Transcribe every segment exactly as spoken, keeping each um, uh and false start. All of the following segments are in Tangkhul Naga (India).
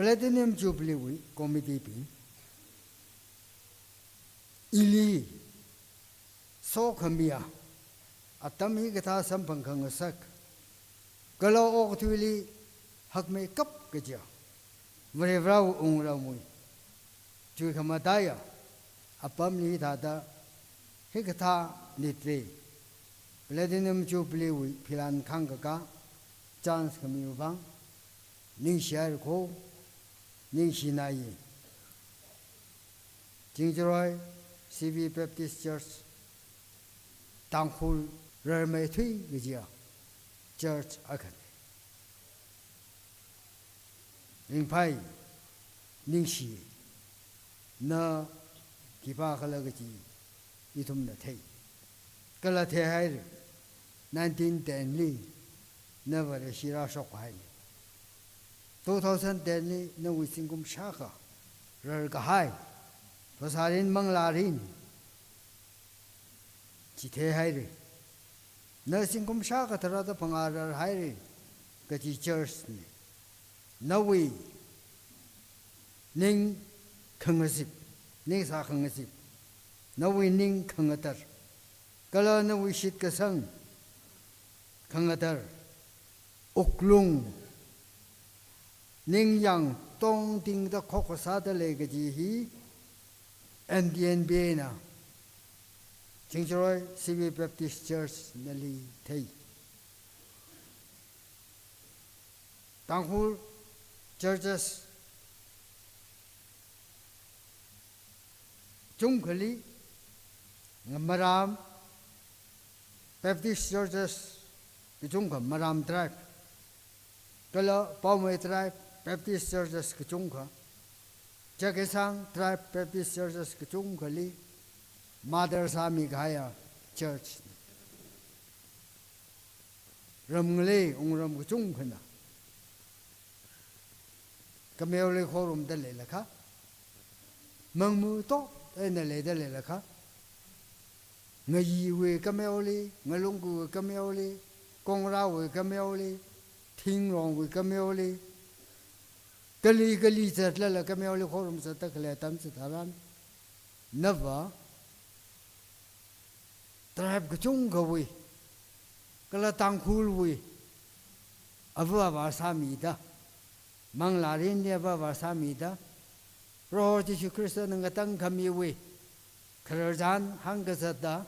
Platinum Jubilee wui committee bing, ili sokhamiya atam hikathā samphang khangasak, kala okathuili hakmeikap kajiya Varivarāwui wungramwui chuikhamataiya apamli thāda hikathā nitre Platinum Jubilee wui philan khangkaka chance khamiwui vang ningshihaira kho, ningshinai. Chingjaroi C B Baptist Church, Tangkhul rarmeithui kajiya church akhana. Ringphai, ningshi, na khipākhala kaji ithumna thei. Kala theihaira, nineteen ten li na Vareshi rāshokhaina. Two thousand ten li nawui zingkum shākha rarkahai, phasārin manglārin chi theihaira. Na zingkum shākha tharāda phangā rarhaira kaji church na. Nawui ning khangazip, ningsā khangazip, nawui ning khangatar, kala nawui shitkasang khangatar, wuklung, ningyāng tongtingda khokkha sāda lei kaji hi N T N B na Chingjaroi C B Baptist Church nali thei. Tangkhul churches kachungkhali, Maram Baptist Churches kachungkha, Maram tribe, kala Paumei tribe Baptist Churches kachungkha, Chakhesang tribe Baptist Churches kachungkhali mother sāmikahaiya church. Ram ngalei wungram kachungkhana kameoli khorumda leilakha, mangmuto eina leida leilakha, ngayiwui kameoli, ngalungguiwui kameoli, kongrāwui kameoli, thingrongwui kameoli, kali kali zatlala kameoli khorum zatda khalei atam chitharan, nava tribe kachungkhawui, kala Tangkhulwui ava avā sāmida, manglārinli ava avā sāmida, Proho Jishu Khristana ngatangkhamiwui khararchan hāngkazatda,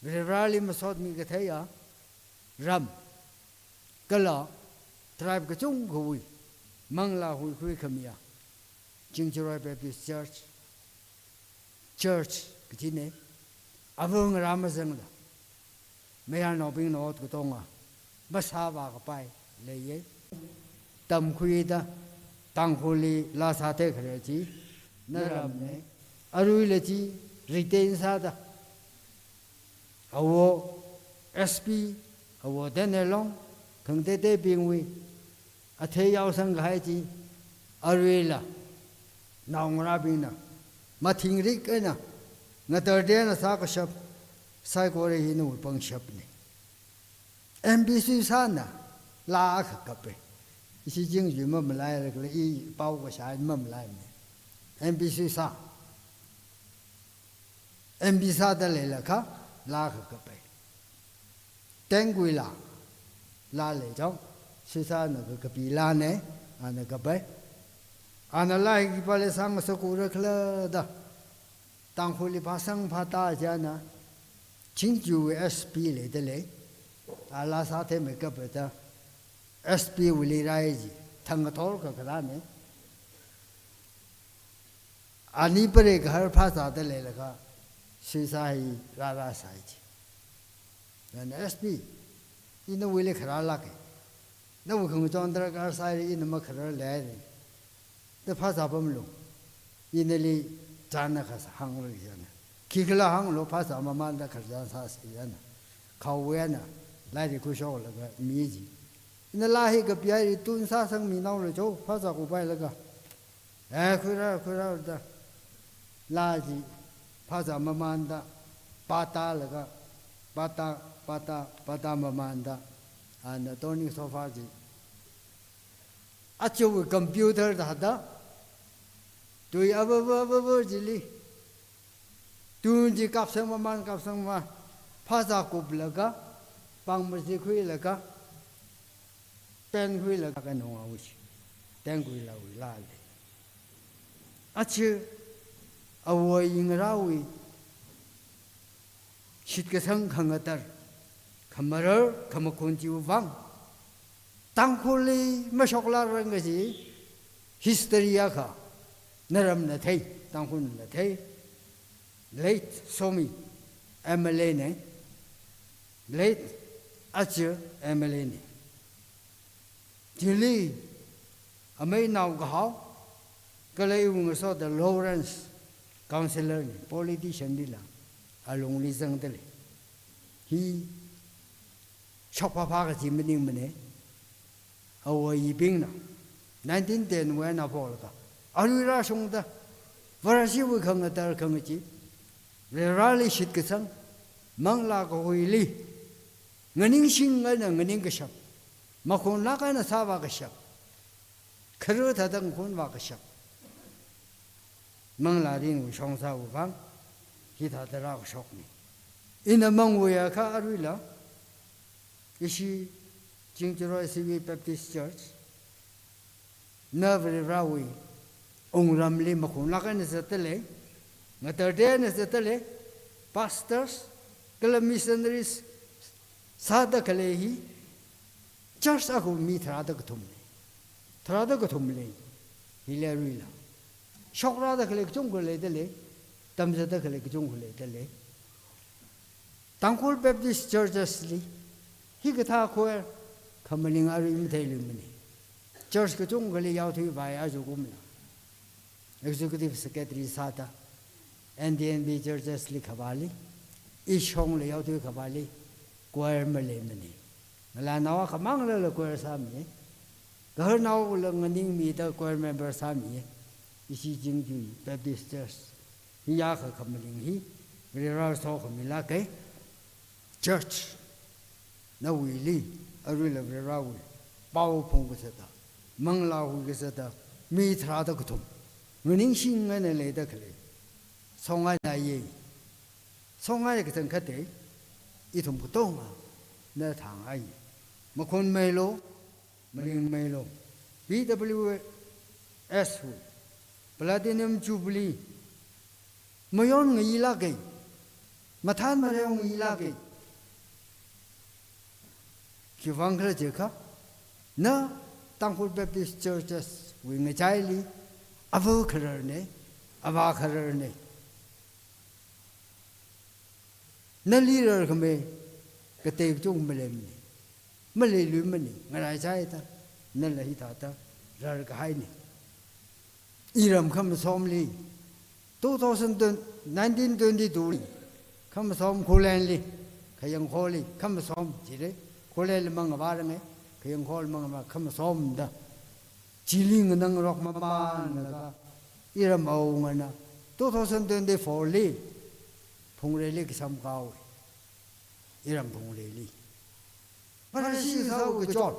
Varivarāli masotmi katheiya ram, kala tribe kachungkhawui manglā huikhuikhamiya Chingjaroi Baptist Church, church kajina. Ava ngarā mazangla mayarnaobingna ot katonga masāvākapai leiya. Tamkhuida Tangkhulli laa sāthei kharā chi naramna. Aruila chi retain sāda, awo S P, awo Tennelong, khangateiteibingwui athei yaosangkahai chi, aruila naongarābingna mathingrik eina, ngatarda eina sākashap saikora hi nawui pangshapna. M P Suisāna laa akha kapa. Ishi Chingyur mamalaila kala i pao kashā mamalaimana. M P Suisā, M P sāda leilakha laa akha kapa. Tengwui laa, laa lei chao, Suisāna kakapi laana, ana kapa. Ana laa hi khipāli sāngasakura khala da, Tangkhulli phāsang phātā china, Chingyurwui S P leida lei, a laa sātheimeikapa da, S P wuili rai ji, thang kathor kakharāna. Ani pareigahar phāzāda leilakha, Suisā hi rārāsai ji. Ana S P, ina nawuili kharālāka. Nawui khangachon darkar sāhaira, ina makharar leihaira. Da phāzā pamlu. Ina nali chān akha sā hāngra jina. Khikhala hānglu, phāzā mamanda khararchan sāsa jina. Khaowui eina lairik khuishoklaga mi ji. Ina laa hi kapihaira, tun sāsangminaora chao, phāzā kupailaga. Eh, khuira, khuira da. Laa chi phāzā mamanda, pātālaga, pātā, pātā, pātā mamanda, ana turning shofar chi Ajawui computer thāda, tui avava avava chili, tun chi kapsang maman, kapsang maman, phāzā kuplaga, pāng mazi khuilaga, pen khuilaga kanunga uchi, tengkhuilaga uila lei. Aja āwo yingrāwui shitkasang khangatar, khamarar, khamakhun chiwui vang, Tangkhulli mashoklākrang kaji history akha, naramna thei, Tangkhulna thei, late Somi, M L A ne, late Aja M L A ne. Chili, amei nao kahao, kala iwui ngasoda Lawrence, councillor ne, politician nila, alungli zangda lei. Hi shokphāphā kaji maningmane, āwo yibingna, nineteen ten wui eina phoklaga, arui rāshungda, Varewui khangatar khangachee, Vareli shitkasang, manglā kahuili, nganingshing eina nganing kashap, makhunlāk eina sāvā kashap, kharar thāda ngakhunvā kashap, manglā ringwui shongsāwui vang, hithāda rākashokne. Ina mangwui akha aruila, ishi Chingjaroi C V Baptist Church, na Varewui wungramli makhunlāk eina zatda lei, ngatarda eina zatda lei, pastors, kala missionaries sāda khalei hi, church akha mi tharāda kathum lei, tharāda kathum lei, hili aruila. Shokrada khalei kachungkha leida lei, tamzatda khalei kachungkha leida lei. Tangkhul Baptist Churches li, hikathā choir khamaning arui matheiluimane. Church kachungkhali yaothuivai aja kumla. Executive Secretary sāda, N T N B Churches li khavāli, ishongla yaothui khavāli, choir maleimane. Ngalānao akhamang lala choir sāmi. Gaharnaola nganingmida choir member sāmi. Ishi Chingjaroi Baptist Church, hi akha khamaning hi, Varewui sokhami lāka. Church, nawuili, aruila Varewui pao phungkasāda, manglā huikasāda, mi tharāda kathum, nganingshing eina leida khalei, songai naiye, songai kachangkhatta, ithum katongana thāngai. Makhunmeilu, maningmeilu, P W S wui Platinum Jubilee mayonngailāka, mathān mareongailāka. Khiwui vang khala jiakha, na Tangkhul Baptist Churches wui ngachaili, āva khararne, āvā khararne. Nali rarkhamei katei kachungkha maleimane. Maleiluimane, ngaraichaida, nala hithāda rarkahaine. Iram khamasomli, two thousand twenty, nineteen twenty-two li, khamasom Khullenli, Khayangkholi, khamasom jire, Khullenli mangavārange, Khayangkholi mangavā khamasomda, chili nganangrok mamanlaga, iram awungana, two thousand twenty-four li, Phungreili kasam kahaowe. Iram Phungreili. Vareshi sao kachot.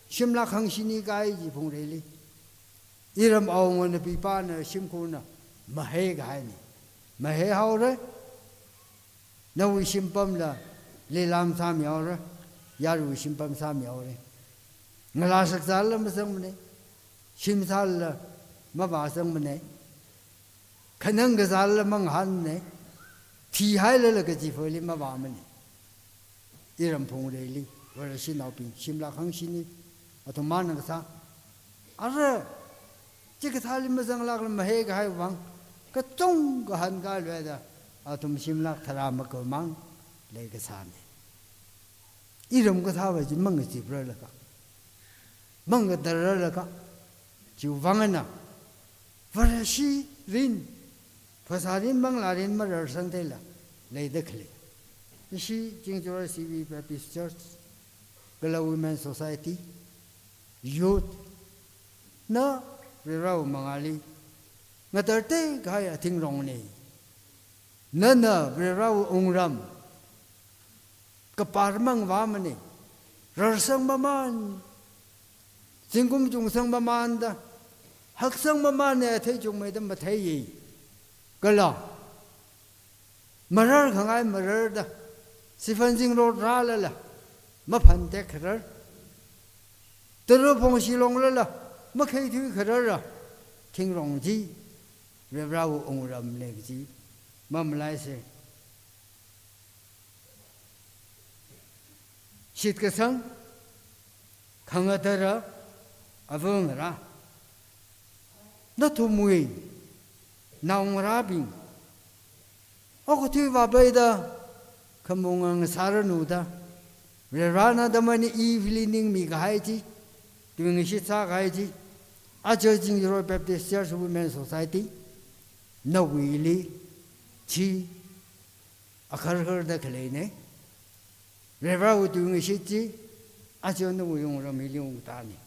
Shimlak hangshini kai ji Phungreili. Iram awungana pipāna shimkhurna maheikahaine. Maheihaore. Nawui shimpamla lilam sāmihaore. Yaruiwui shimpam sāmihaore. Ngalā shakzāla mazangmane. Shim sālala mavāzangmane. Khanang kazālala mangahānmane. Thihailala kachiphali mavāmane. Iram Phungreili, Vareshinaobing, shimlak hangshini, athum manang kasā. Ara, chikathāli mazanglākla maheikahai vang, kachungkha hankahailuida, athum shimlak tharā makamang leikasāne. Iram kathāva chi mangachiprarlaka, mangatarrarlaka, chiwui vang eina, Vareshi rin, phasā rin, manglā rin mararsangtheila, leida khalei. Ishi Chingjaroi C V Baptist Church, kala Women Society, Youth, na Varewui mangāli, ngatartekahai athingrongane. Nana Varewui wungram, kapar mangavāmane, rarsang maman, Zingkum chungsang mamanda, haksang mamanda athei chungmeida matheiya. Kala marar khangai mararda, sifan zingrot rālala maphantek kharar, tara phongshi longlala makheithui kharara, thingrong chi Varivarāwui wungramna kaji mamalaisa. Shitkasang, khangatara, avangarā, nathumwui naongarābing, okathui vāpaida khamungang sāranu da, Varivarāna da mani i hili ningmi kahai chi, tuingashit sākahai chi, aja Zingyuroi Baptist Church Women Society nawuili chi akharkharda khaleina. Varivarāwui tuingashit chi aja nawui wungram hili ungtāna.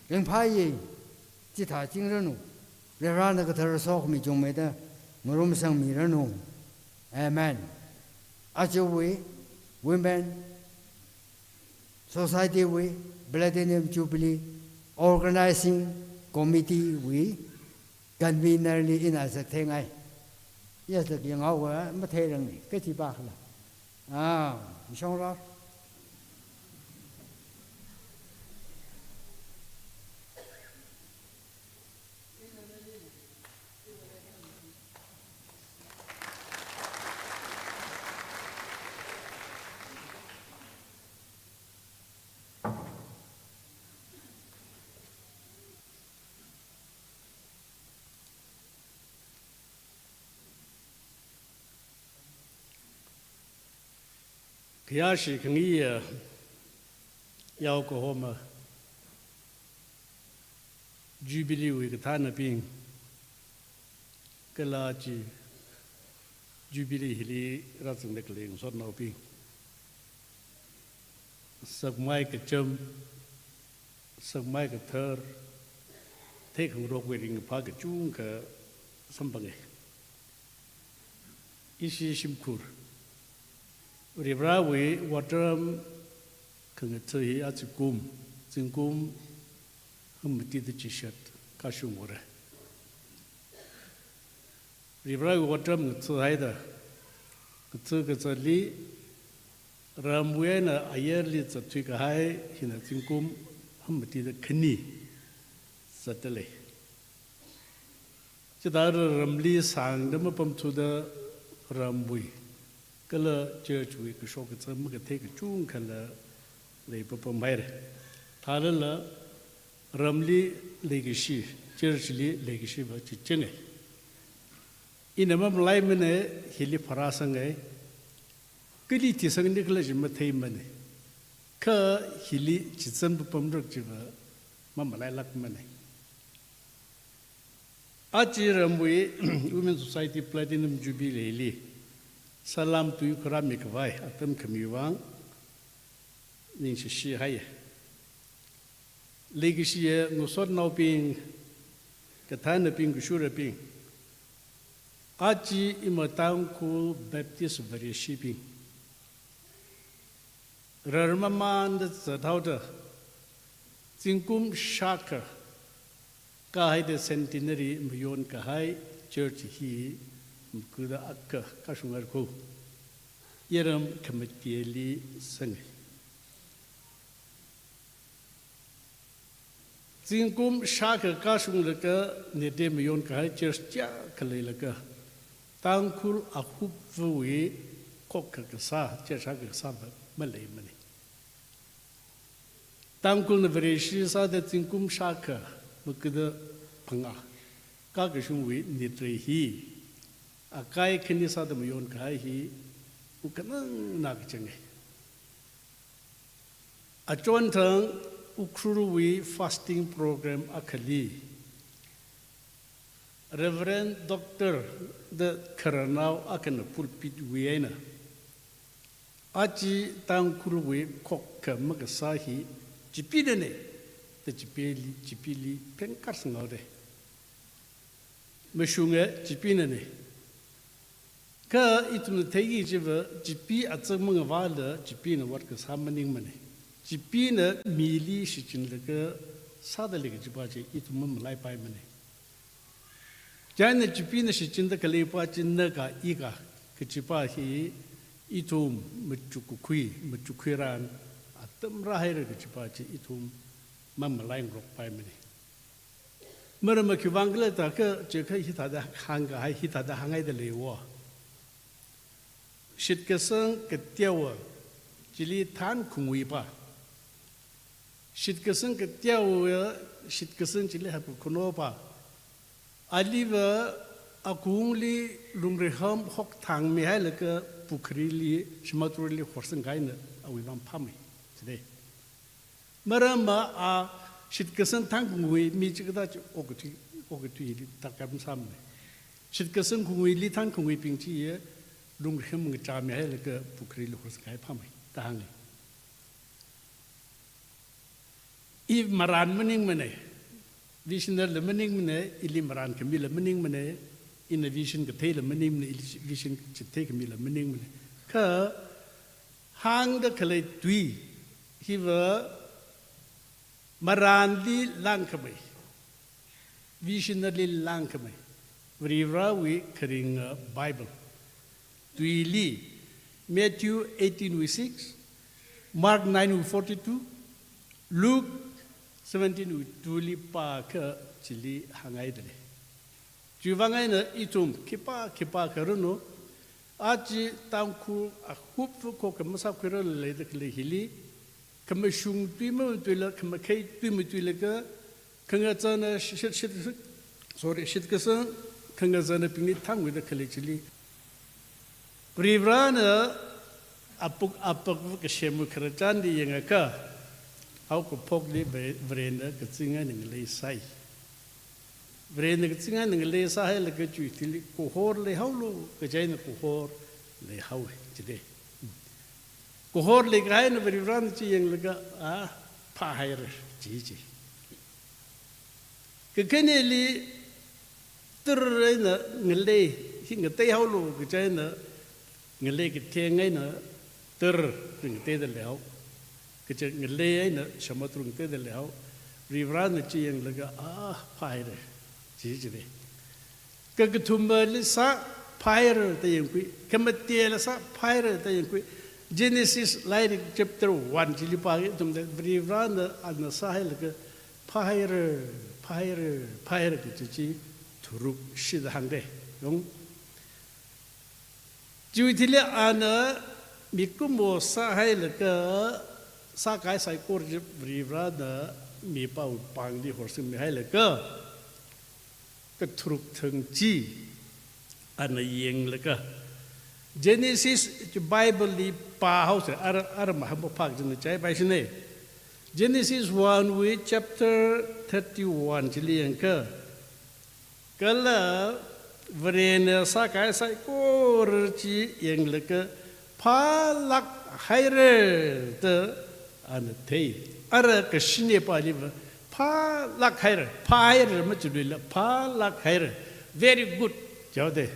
Ringphāya, chithā chingranu. Varivarāna kathara sokhami chungmeida ngarumsangmiranu. Amen. Ajawui Women Society wui Platinum Jubilee Organizing Committee wui convener li ina zaktheingai. Iya zak yanghaowa matheirangni, kachi pakhala. Ah, mishongra. Khayāshi khangayi, yaokahoma, Jubilee wui kathānabing, kala chi Jubilee hili rāzangda khalei ngasotnaobing, sakmai kacham, sakmai kathar, theikhangarokwui ringkaphā kachungkha samphanga. Ishi shimkhur Varivarāwui otram khangatha hi ajakum, zingkum hangmatida chishat kashunghaora. Varivarāwui otram ngathahaida, ngatha kazatli, ramwui eina ayarli zatthui kahai hina zingkum hangmatida khani zatdalei. Chithāda ramli sāngda mapamthuda ramwui kala church wui kashok kazā makathei kachungkhala leipapamhaira. Thālala ramli leikashi, church li leikashiva chichanga. Ina mamalaimana, hili pharāsanga, kali thisangni khala chi matheimana. Kha hili chizan papamrak chiva mamalailākmana. Aja ramwui Women Society Platinum Jubilee li salam tui khuirāmi khavai atam khami vang ningshishihaiya. Leikashiya ngasotnaobing, kathānabing, kashurabing, aja ima Tangkhul Baptist Vareshibing rarmamanda zathaoda, zingkum shākha kāhaida centenary mayonkahai church hi makada akha kashunghai ko. Yaram khamateli sanga. Zingkum shākha kashunglaga nide mayonkahai church chiyākha leilaga, Tangkhul ahup vawui khokkha kasā, church akha kasāva maleimana. Tangkhulna Vareshi sāda zingkum shākha makada phangā kākashungwui nitrei hi, akai khani sāda mayonkahai hi, ukhanangna kachanga. Achonthang Ukhrulwui fasting program akhali, Reverend Doctor da khararnao akhana pulpit wui eina, aja Tangkhulwui khokkha makasā hi Chipinana, da Chipili, Chipili phengkar sanghaoda. Mashunga, Chipinana. Kha ithumna theiki chiva, Chipi azak mangavāla Chipina ot kasā maningmana. Chipina mili shichinlaga sāda lei kajipa chi ithum mamalaipaimana. Chieina Chipeena shichinda khaleipa chi na ka i ka kajipa hi ithum machukkakhui, machukkhuiran atam rāhaira kajipa chi ithum mamalaingarokpaimana. Maramva khiwuivang khala thākha, chikha hithāda hāngkahai, hithāda hānghaida leiwo. Shitkasang kateowa chili thānkhanguipa. Shitkasang kateowa shitkasang chili haiphukhanopa. Aliva akungli lungriham hokthangmihailaga pukharili, samudruli horsangkahaina awuivang phāmei. Chide. Maramva a shitkasang thānkhangui mi chikathā chi okathui, okathuili darkar masāmana. Shitkasang khanguili thānkhanguibing chiya lungriham ngachāmihailaga pukharili horsangkahai phāmei da hānga. I marān maningmana, visionary la maningmana, ili marān khamila maningmana, ina vision katheila maningmana, ili vision chithei khamila maningmana. Kha hāngda khalei tui hiva marānli langkhamei, visionary langkhamei, Varivarawui kharinga Bible tuili, Matthew eighteen wui six, Mark nine wui forty-two, Luke seventeen wui two li pākha chili hānghaida lei. Chiwuivang eina ithum khipā khipā kharanu, aja Tangkhul ahup ko khamasākhuirarla leida khalei hili, khamashung tui matuila, khamakhei tui matuilaga, khangazana shit, shit, shit, sorry, shitkasang khangazanabingli thānguida khalei chili, Varivarana apuk apak kasem khararchanli yangakha, haokaphokli Vare-, Varena kazing eina ngalei sāi. Varena kazing eina ngalei sāhailaga chiwui thili kahor leihaolu kaji eina kahor leihaowa, chide. Kahor leikahaina Varivarana chi yanglaga, a, phāhaira, chi chi. Kakhaneli tara eina ngalei hi ngateihaolu kaji eina, ngalei katheng eina tara ngateida leihao. Kaje ngalei eina samudra ngateida leihao. Varivarana chi yanglaga, a, phāhaira, chi chide. Kakathumali sā phāhaira da yangkhui, khamateli sā phāhaira da yangkhui. Genesis lairik chapter one chili pākha ithumda Varivarana ana sāhailaga phāhaira, phāhaira, phāhaira kaji chi tharuk shida hāngde. Yong. Chiwui thili ana mikumo sāhailaga sākahai saikora chi Varivarana mipāwui pāngli horsangmihailaga, katharuk thang chi ana yanglaga, Genesis chi Bible li pāhaosa, ara, ara maham phak jina chai bai shine. Genesis one wui chapter thirty-one chili yangakha, kala Varena sākahai saikora chi yanglaga phālāk haira da ana thei. Ara kashinepaliva phālāk haira, phāhaira machiluila phālāk haira. Very good, jihaode.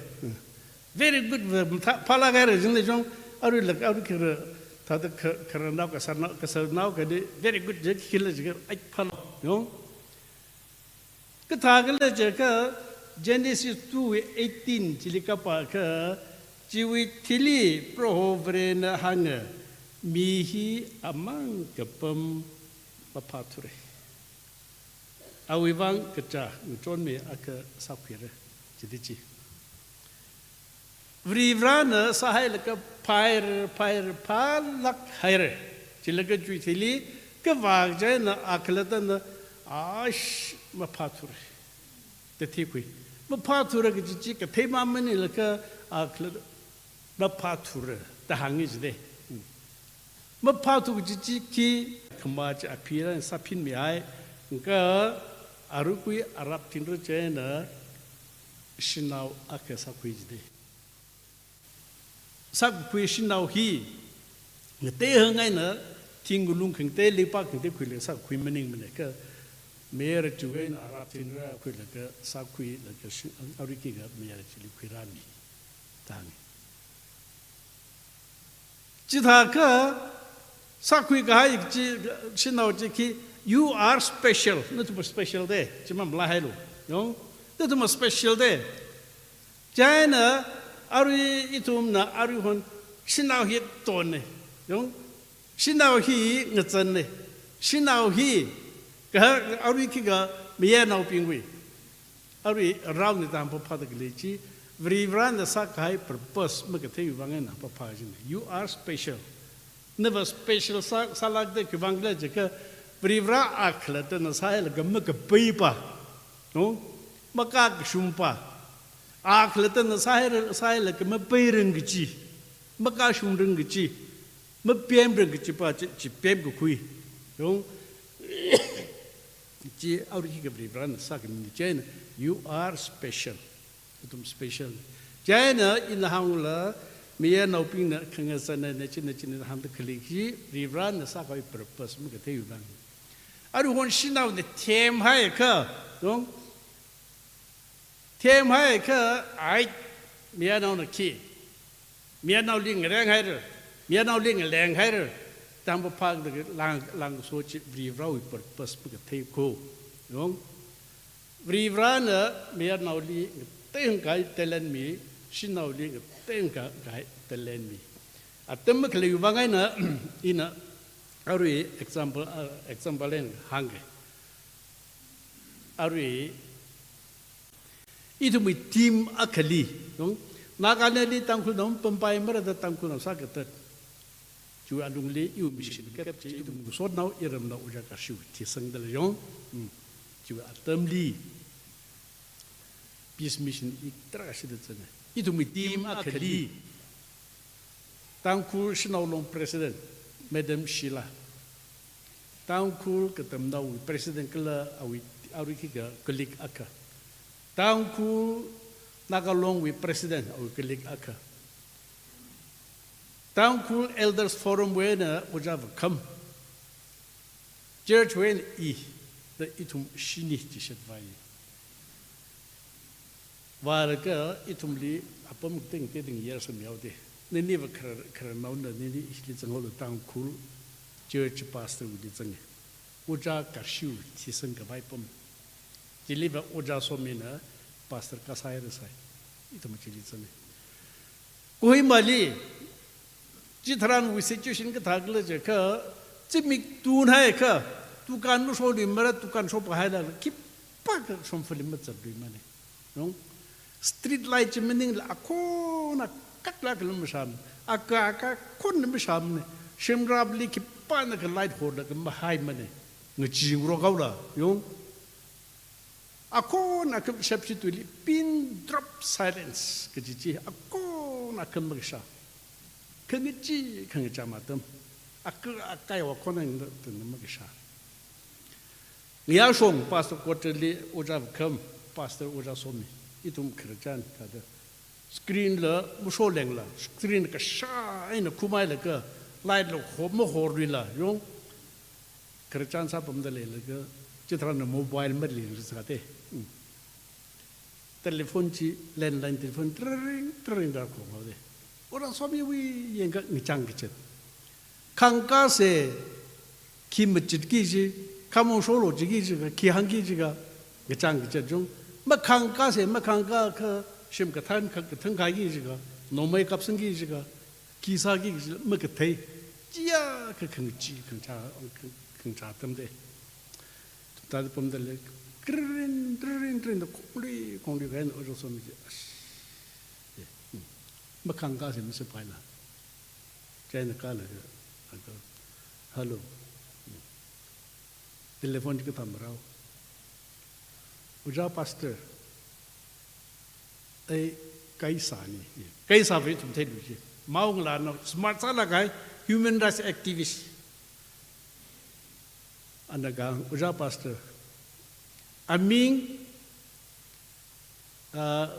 Very good va mathā, phālāk haira jingli jong, aruila, arui khara, thāda kha-, kharanao, kasarnao, kasarnao khani very good ji khila jiakha, ai phālāk, yong. Kathākhala jiakha Genesis two eighteen chili kapākha, chiwui thili Proho Varena hānga, mi hi amang kapam maphāthura. Awuivang kachā ngachonmi akha sākhuira, chidi chi. Varivarana sāhailaga phāhaira, phāhaira, phālāk haira. Chilaga chiwui thili kavā kaji eina a khalattana, ash, maphāthura da theikhui. Maphāthura kaji chi kathei mamanilaga a khalatta maphāthura da hānga chide. Maphāthu kaji chi khi, khamā chi aphiran sāphinmihai, kha arui khui arap thingra chieina shanao akha sākhui chide. Sākakhui shanao hi ngateihang eina thing ngalung khangatei, leipā khangatei khuilaga sākakhui maningmana, kha mayara chiwui eina arap thingra khuilaga sākhuilaga shi-, arui khikha mayara chili khuirāmi da hānga. Chithākha Sākhui kahai chi, shanao chi khi, "You are special." Nathum special de, chi mamalahailu. Yong, nathum special de. Chieina arui ithumna aruihon shanao hi tonne. Yong, shanao hi ngazanne. Shanao hi, kaha arui khikha mayarnaobingwui, arui rao ni tam phaphada khalei chi, Varivarana sākahai purpose makatheiwui vang eina phaphā jine. You are special. Nava special sā, sālākda khiwui vang khala jiakha, Varivara akhalattana sāhailaga makapeipa, no? Makakashungpa. Akhalattana sāhai, sāhailaga mapeirang kachi, makashungrang kachi, mapemrang kachipa chi, chi pemkakhui. Yong, chi arui khikha Varivarana sākhami chieina, "You are special." Nathum special. Chieina ina hāngla, mayarnaobingna khangazanna, na china china hāngda khalei chi, Varivarana sākahai purpose makatheiwui vang. Aruihon shanaona themhaiakha, yong, themhaiakha, ai, mayarnaona khi, mayarnaoli ngarenghaira, mayarnaoli ngalenghaira, tam phaphada lang, langso chi Varivarawui purpose makathei kho. Yong, Varivarana mayarnaoli ngatei kahai talent mi, shanaoli ngatei kahai talent mi. Atam makhaleiwui vang eina, ina arui example, uh, example eina hāngke. Arui ithumwui team akhali, yong, Nagalandli Tangkhulnao mapampaimara da Tangkhulnao sākathat. Chiwui alungli iwui mission kap chi, ithum ngasotnao, iramnao Ojā Kashiwui thisangda lei yong. Hmm. Chiwui atamli peace mission i tarākha shida zanga. Ithumwui team akhali, Tangkhul Shanao Long President, Madam Sheila. Tangkhul Katamnaowui President kala awui, arui khikha colleague akha. Tangkhul Naga Longwui President, awui colleague akha. Tangkhul Elders Forum wui eina Ojā Vakham. Church wui eina i, da ithum shini chi shat vāi. Vālaga ithumli apam ting ting ting yer samyao de. Nini va khara, khararnaona, nini ishili zanghaolu Tangkhul Church Pastor wuili zanga. Ojā Kashiwui thisang khavai apam. Chili va Ojā Somina Pastor kasā haira sai. Ithum chili zanga. Kohimali, chitharanwui situation kathā khala jiakha, zimik tunhaiakha, dukan masholimara, dukan shop hailala, khipākha shongfali mazatluimane. Yong? Street light chi maningla akhon akakla kala masham. Aka aka khon masham ne. Shimrapli khipānakha light horlaga mahaimane. Ngachee ngarokhaola. Yong? Akhon akha shapshi tuili pin drop silence kaji chi akhon akha makashā. Khangachee khangacham atam. Aka akai wa khon ang da tun makashā. Ngayā shong Pastor Quarter li Ojā Vakham, Pastor Ojā Somi, ithum khararchan thāda. Screen la masholengla, screen kashā eina khuimeilaga, light la ho, mahorluila, yong. Khararchan sāpamda leilaga, chitharanna mobile maleisāte. Hmm. Telephone chi, landline telephone, tring, tring da khonghaode. Ojā Somiwui yangkha ngachang kachat. Khangkase, khi machitki ji, khamong sholo jiki jiakha, khi hāngki jiakha, ngachang kachat yong. Makhangkase, makhangkakha, shim kathang, ka-, kathang kaiki jiakha, nomei kapsangki jiakha, khi sāki ji makathei, chiyākha khangachee, khangachā, khang-, khangachā atam de. Thāda pamda lei, tring, tring, tring da khonglui, khonglui kahaina Ojā Somi chi, ash. Eh, hmm. Makhangkase masapaila. Chieina kala, hello. Telephone chi kathā marao. Ojā Pastor. Ei, kaisāni. Kaisā ve ithum theilu chi. Maung la no, smart sālaga, human rights activist. Ana kahāng, Ojā Pastor. Aming, ah,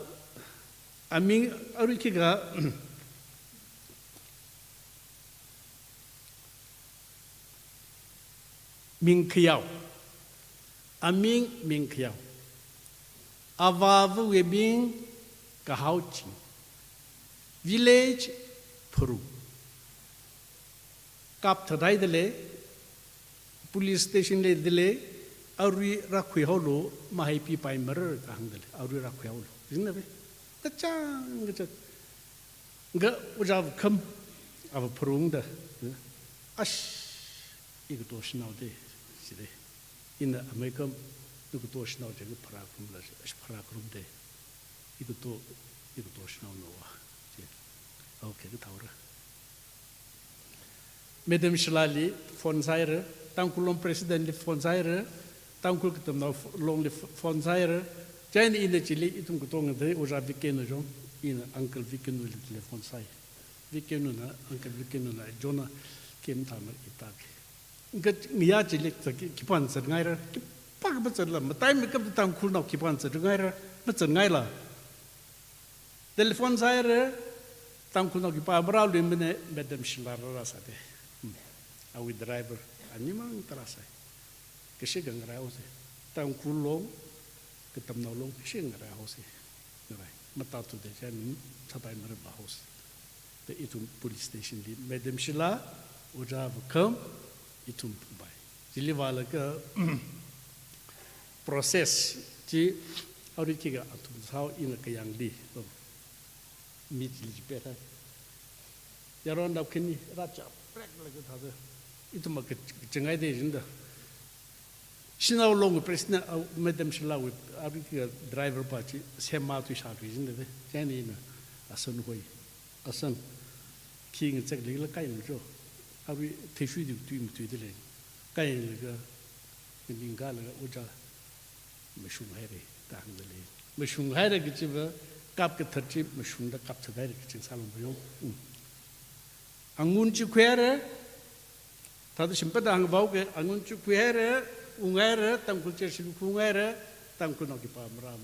aming, arui khikha, Mingkhayao. Aming Mingkhayao. Avāvawui ming Kahaoching. Village Phuru. Kapthat haida lei, police station li da lei, arui rākhuihaolu, mahaipipaimara da hāngda lei, arui rākhuihaolu. Zingnave. Kachāng kachāng. Kha ojā Vakham, ava pharungda. Ash, ikato shanao de, shide. Ina amei kham, ikato shanao de, pharākharumla, ash pharākharumde. Ikato, ikato shanao nawa. Chi. Okay, kathāora. Madam Shillali phone sāhaira, Tangkhul Long President li phone sāhaira, Tangkhul Katamnao Longli ph-, phone sāhaira, chieina ina chili ithum katonga da ojā Vikenu jong, ina Uncle Vikenuli telephone sāi. Vikenuna, Uncle Vikenuna, Jonah, kem thama itak. Kha ngayā chili ki-, khipāna zatngaira, khipā mazatla, mataimeikapta Tangkhulnao khipāna zatngaira, mazatngaila. Telephone sāhaira, Tangkhulnao khipā marāluimana, Madam Shilla rārāsāde. Hmm. Awui driver, animang tarāsai. Kashi khangaraihaosa. Tangkhul Long, Katamnao Long, kashi khangaraihaosa. Ngarai. Matāthuda chieina, chāpaimara vāhaosa. Da ithum police station li, Madam Shilla, ojā Vakham, ithum phungpai. Chili vālaga, process chi, arui khikha athum sāhao ina kayāngli, mi chili chi pethai. Yaron nao khani rāchā preklaga thāda. Ithum ka-, kachingai de jinda. Shanao Long president, uh, Madam Shillawui, arui khikha driver pa chi, semma tui shākhui jinda de. Chieina ina, asan hoi. Asan, khi ngazekli la kai macho. Arui theishuida tui matuida lei. Kailaga, nganingkalaga ojā mashunghaira, da hāngda lei. Mashunghaira kachiva, kap kathat chi, mashungda kapthathaira kachi sālong bayong. Mm. Angun chi khuihaira, thāda shimpada hāngvao ke, angun chi khuihaira, unghaira, Tangkhul chi shim khungaira, Tangkhulnao khipā maram.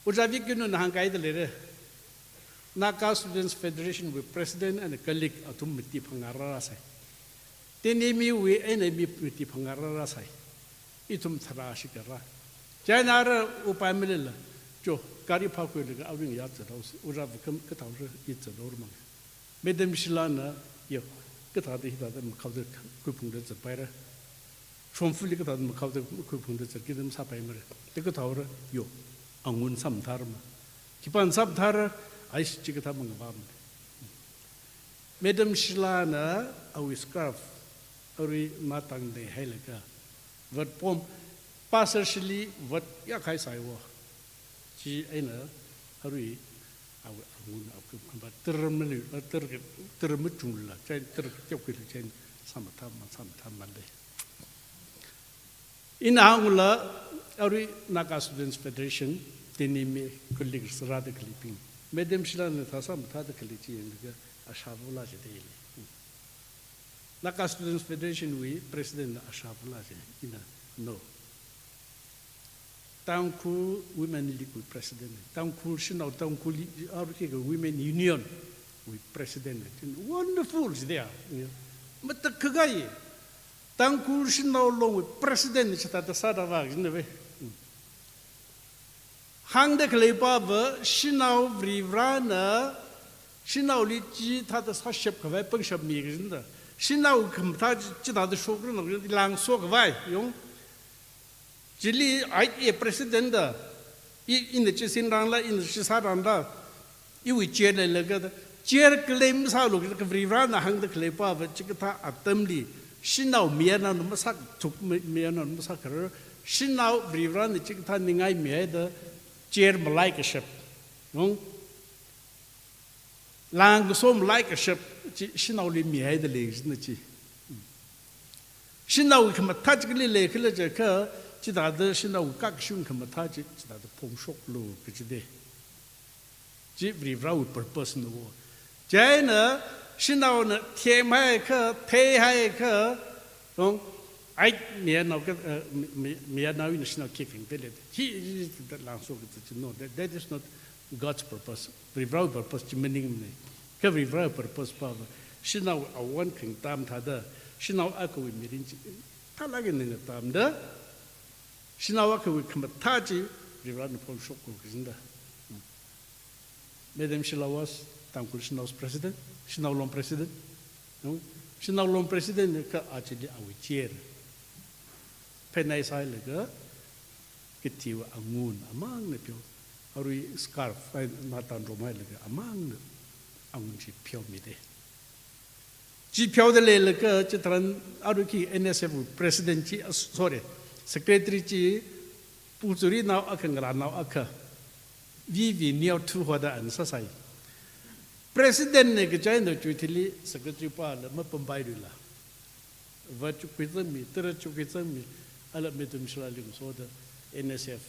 Ojā Vikenuna hāngkaida leira. Naga Students Federation wui president eina colleague athum mati phangā rārāsai. Teini miwui eina mi mati phangā rārāsai. Ithum tharā shikha rā. Chieina ara upai maleila. Cho, gari phākhuilaga awui ngayā zathaosa. Ojā Vakham kathāora i zathaora mang. Madam Shillana, yo, kathāda hithāda makhaoda khuiphungda zatpaira. Shongfali kathāda makhaoda khuiphungda zatkida masāpaimara. Da kathāora, yo, angun sāmathārama. Khipāna sāmathāra, aish chikathā mangavāmara. Madam Shillana, awui scarf, arui matang leihailaga, vat pom, pasar shili vat yakhai saiwo. Chi eina, arui, awui angun, awui khamba, tara mali, tara, tara machungla, chieina tara teokhuila, chieina sāmathā, masāmathāmale. Ina hāngla, arui Naga Students Federation, teini mi colleague sārāda khaleibing. Madam Shillana thā sāmathāda khalei chi yanglaga, ashāvāla jide. Naga Students Federation wui president ashāvāla je, ina, no. Tangkhul Women League wui president, Tangkhul Shanao, Tangkhul, arui khikha Women Union wui president. Wonderful, jide ya. Matakhak kahai. Tangkhul Shanao Long wui president chithāda sāda vā jinave. Hāngda khaleipava, shanao Varivarana, shanaoli chithāda sāshap khavai pangshap mi kajinda. Shanao khamathā chi, chithāda shokra no, langso khavai, yong. Chili ai e president da, i, ina chi sinrangla, ina chi sārangla, iwui chair leilaga da, chair claim sālu, ka Varivarana hāngda khaleipava, chikathā atamli, shanao mayarnaona masāthuk, ma-, mayarnaona masākharar, shanao Varivarana chikathā ningai mihaida, chair malaikashap. Nung? Langkaso malaikashap chi shanaoli mihaida lei jina chi. Shanao khamathā chi kali leikhala jiakha, chithāda shanao kakashung khamathā chi, chithāda phongshoklu kajide. Chi Varivarawui purpose na wo. Chieina shanaona themhaikha, theihaiakha, nung, ai, mayarnao ka, eh, mi, mi, mayarnao ina shanao khikha pele. Hi, hi, hi, that langso kaji chi, no, that, that is not God's purpose. Varivarawui purpose chi maningmane. Kha Varivarawui purpose pava, shanao awon khangtam thāda, shanao akhawui mirin chi, thālāk eina ngatamda, shanao akhawui khamathā chi, Varivarana phongshoklu kajinda. Madam Shilla was Tangkhul Shanao's president, Shanao Long president. No? Shanao Long president na kha achili awui chair. Phenai sālaga, kathiwui angun amangna pheowa. Arui scarf eina tanromhailaga amangna angun chi pheomida. Chi pheoda leilaga, chitharan arui khi N S F president chi, ah, sorry, secretary chi, Pu Churinao akha, ngalānao akha, V V Neo Thu hoda ana sāsai. President na kachi eina chiwui thili secretary pala mapampailuila. Vāchukhuizangmi, tara chukhuizangmi, ala Meidum Shilali ngasoda N S F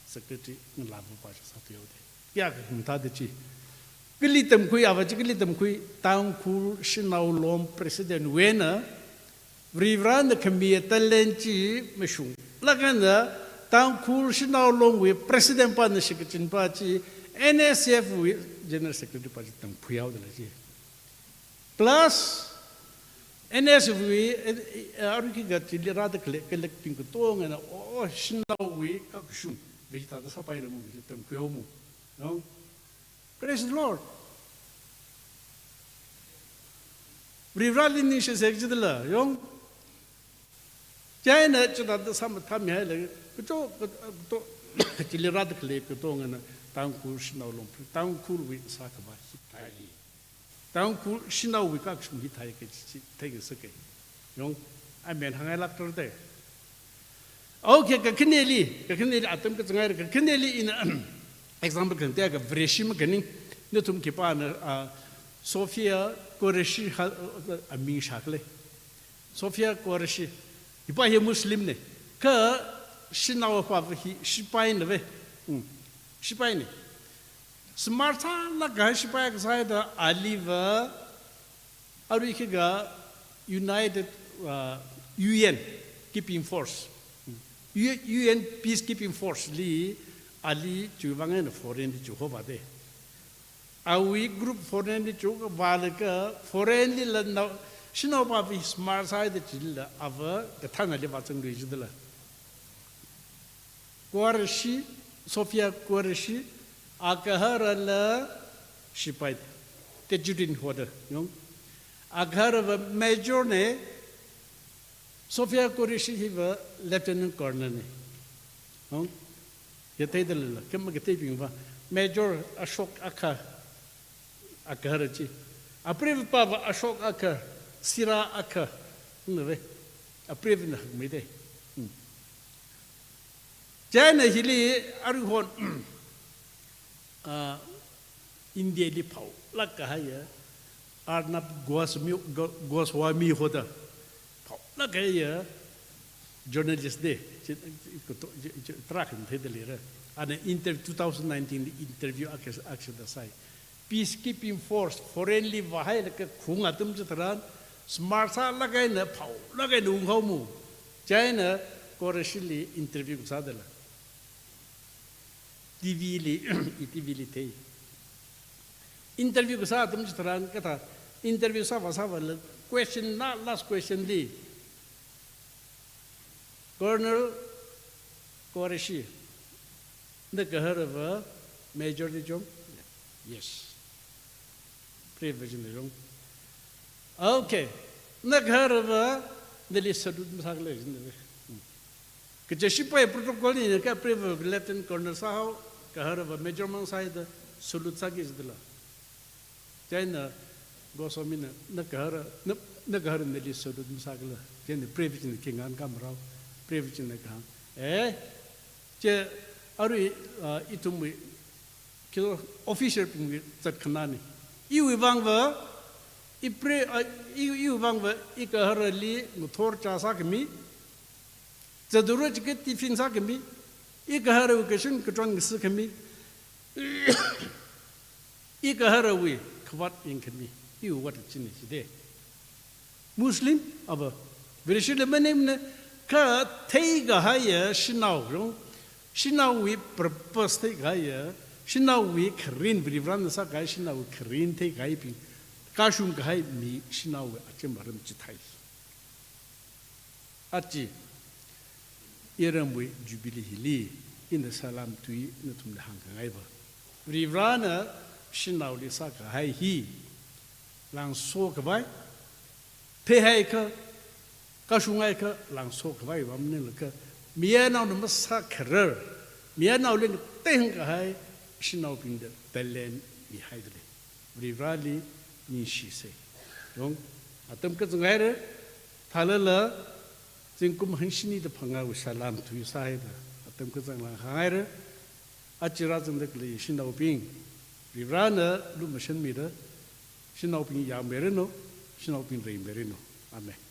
secretary ngalāva pa chi sāthuihaoda. Kayākha ngathāda chi. Kali tamkhui, ava chi kali tamkhui, Tangkhul Shanao Long president wui eina, Varivarana khamiya talent chi mashunglāk eina, Tangkhul Shanao Longwui president pana shikachin pa chi, N S F wui general secretary pa chi tamkhuihaoda lei chi. Plus, N S F wui, eh, eh, arui khi kachili rāda khalei, khaleibing katonga eina, oh, Shanaowui kakashung, vei thāda sāpaira mo, vei tamkhuihaomo. No? Praise the Lord. Varivarali ningshi sek jidala, yong. Chieina chithāda sāmathāmihailaga, kato, kato, chili rāda khalei katonga eina, Tangkhul Shanao Long, Tangkhulwui sākhavā hithai. Tangkhul Shanaowui kakashung hithai kachi chi theingasaka. Yong, amen hāngngailākra da. Okay, kakhaneli, kakhaneli atam kazangaira, kakhaneli ina, example khangatei akha Vareshi makhaning, nathum khipāna, ah, Sofia Qureshi ha, ah, aming shākhala. Sofia Qureshi. Hipa hi Muslim na. Kha Shanao pava hi shipaina ve. Hmm. Shipaina. Smart sālāk kahai shipai kasā haida aliva arui khikha United, uh, U N Keeping Force. U-, U N Peacekeeping Force li ali chiwui vang eina foreign li chihova da. Awui group foreign li chihovālaga foreign lila nao, Shanao pava smart sāhaida chilila ava kathānali vāzanglui jidala. Qureshi, Sofia Qureshi, agaharala shipai, Tajuddin hoda, yong. Agaharava major na, Sofia Qureshi hiva lieutenant colonel na. Yong. Yatheida leila, kha makatheibingva, Major Ashok akha, agahara chi. Apreivapava Ashok akha, Sira akha, na ve. Apreivana hakmeida. Hmm. Chieina hili aruihon, ah, India li phaolāk kahaiya, Arnab Goswami, Go-, Goswami hoda, phaolāk kahaiya journalist da, chi, chi, chi, tarākha theida leira. Ana interv-, two thousand nineteen li interview akha, akha sāda sai. Peacekeeping force, foreign li vāhailaga khaung atam chitharan, smart sālāk eina, phaolāk eina unghaomo. Chieina Qureshi li interview sādala. T V li, i T V li thei. Interview kasā atam chitharan kathā, interview sāvā sāvāla, question na, last question li, Colonel Qureshi, na gaharava Major da chong? Yes. Preivana chong. Okay. Na gaharava nali salute masākhala jina ve. Hmm. Kaja shipai protocol li ina kha preiva Lieutenant Colonel sāhao, gaharava Major mang sāhaida salute sāki jidala. Chieina Goswamina, na gahara, na, na gahara nali salute masākhala. Chieina preiva china kingān kamarao, preiva china kahāng. Eh, chi arui, ah, ithumwui, khi officer bingwui zatkhanāna. Iwui vangva, i prei, ah, i, iwui vangva, i gaharali ngathor chā sākhami, zatura chikha tiffin sākhami, i gaharawui kashan kachon ngasi khami, i gaharawui khavāt yangkhami, iwui vātda china jida. Muslim, ava, Vareshila maningmana, kha theikahaiya shanao, no? Shanaowui purpose theikahaiya, shanaowui kharing, Varivarana sākahai shanaowui kharing theikahaibing, kashung kahai mi shanaowui acham aram chithai. Aja, iramwui Jubilee hili, ina salam tui nathumli hāngkhangaiva, Varivarana shanaoli sākahai hi, langso khavai, theihaiakha, kashungaiakha, langso khavai vamni laka, mayarnaona masākharar, mayarnaoli ngatei hāngkahai, shanaobingda talent mihaidalei. Varivarali ningshisa. Yong, atam kazang haira, thālala, zingkum hangshinida phangā vāsā lam tui sāhaida, atam kazang lānghaira, aja rāzangda khalei shanaobing, Varivarana lumashanmida, shanaobing yangmiranu, shanaobing reimiranu. Amen.